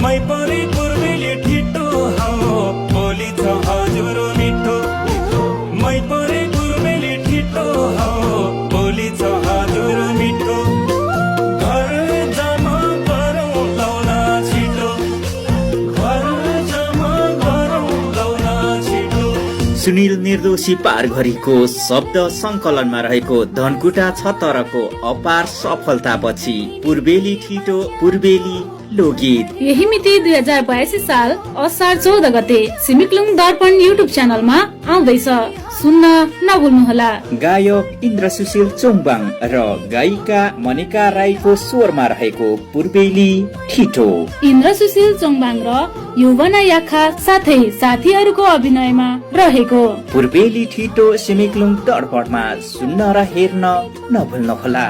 मै परे पूर्वेली ठिटो हो बोली छ हजुर मिठो मै परे पूर्वेली ठिटो हो बोली छ हजुर मिठो घर जमा गरौँ लौला छिटो घर जमा गरौँ लौला छिटो। सुनिल निर्दोषी पारघरीको शब्द संकलनमा रहेको धनकुटा छ तरको अपार सफलतापछि पूर्वेली ठिटो पूर्वेली लोकगीत यही मिति 2082 साल असार 14 गते सिमिक्लुङ दर्पण युट्युब च्यानलमा आउँदैछ, सुन्न नभुल्नुहोला। गायक इन्द्रसुशील चोङबाङ र गायिका मनिका राईको स्वरमा रहेको पूर्वेली ठिटो। इन्द्रसुशील चोङबाङ र युवना याखा साथै साथीहरूको अभिनयमा रहेको पूर्वेली ठिटो सिमिक्लुङ दर्पणमा सुन्न र हेर्न नभुल्नुहोला।